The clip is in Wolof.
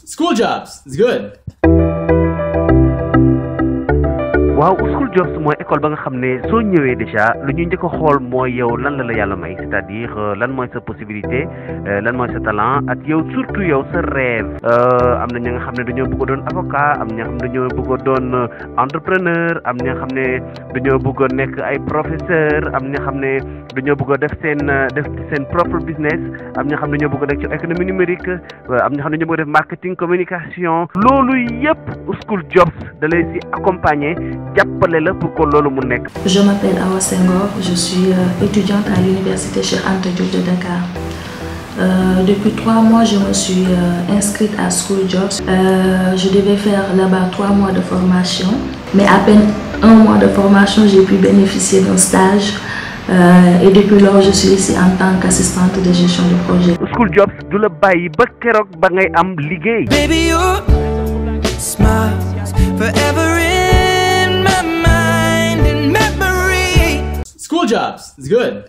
School jobs, it's good. waaw school jobs mooy école ba nga xam ne soo ñëwee déjà lu ñu njëkk a xool mooy yow lan la yàlla may c'est-à-dire lan mooy sa possibilité lan mooy sa talent ak yow surtout yow sa rêve am na ñi nga xam ne dañoo bëgg a doon avocat am na ñi nga xam ne dañoo bëgg a doon entrepreneur am ñi nga xam ne dañoo bëgg a nekk ay professeur am ñi nga xam ne dañoo bëgg a def seen propre business am ñi nga xam ne dañoo bëgg a nekk ci économie numérique am ñi nga xam ne dañoo bëgg a def marketing communication loolu yëpp school jobs da lay si accompagner. Je m'appelle Awa Senghor, je suis étudiante à l'université Cheikh Anta Diop de Dakar. Depuis 3 mois, je me suis inscrite à School Jobs. Je devais faire là-bas 3 mois de formation, mais à peine 1 mois de formation, j'ai pu bénéficier d'un stage. Et depuis lors, je suis ici en tant qu'assistante de gestion de projet. School Jobs, du la bàyyi ba keroog ba ngay am liggéey. Baby, your smiles forever in my mind and memory. School jobs, it's good.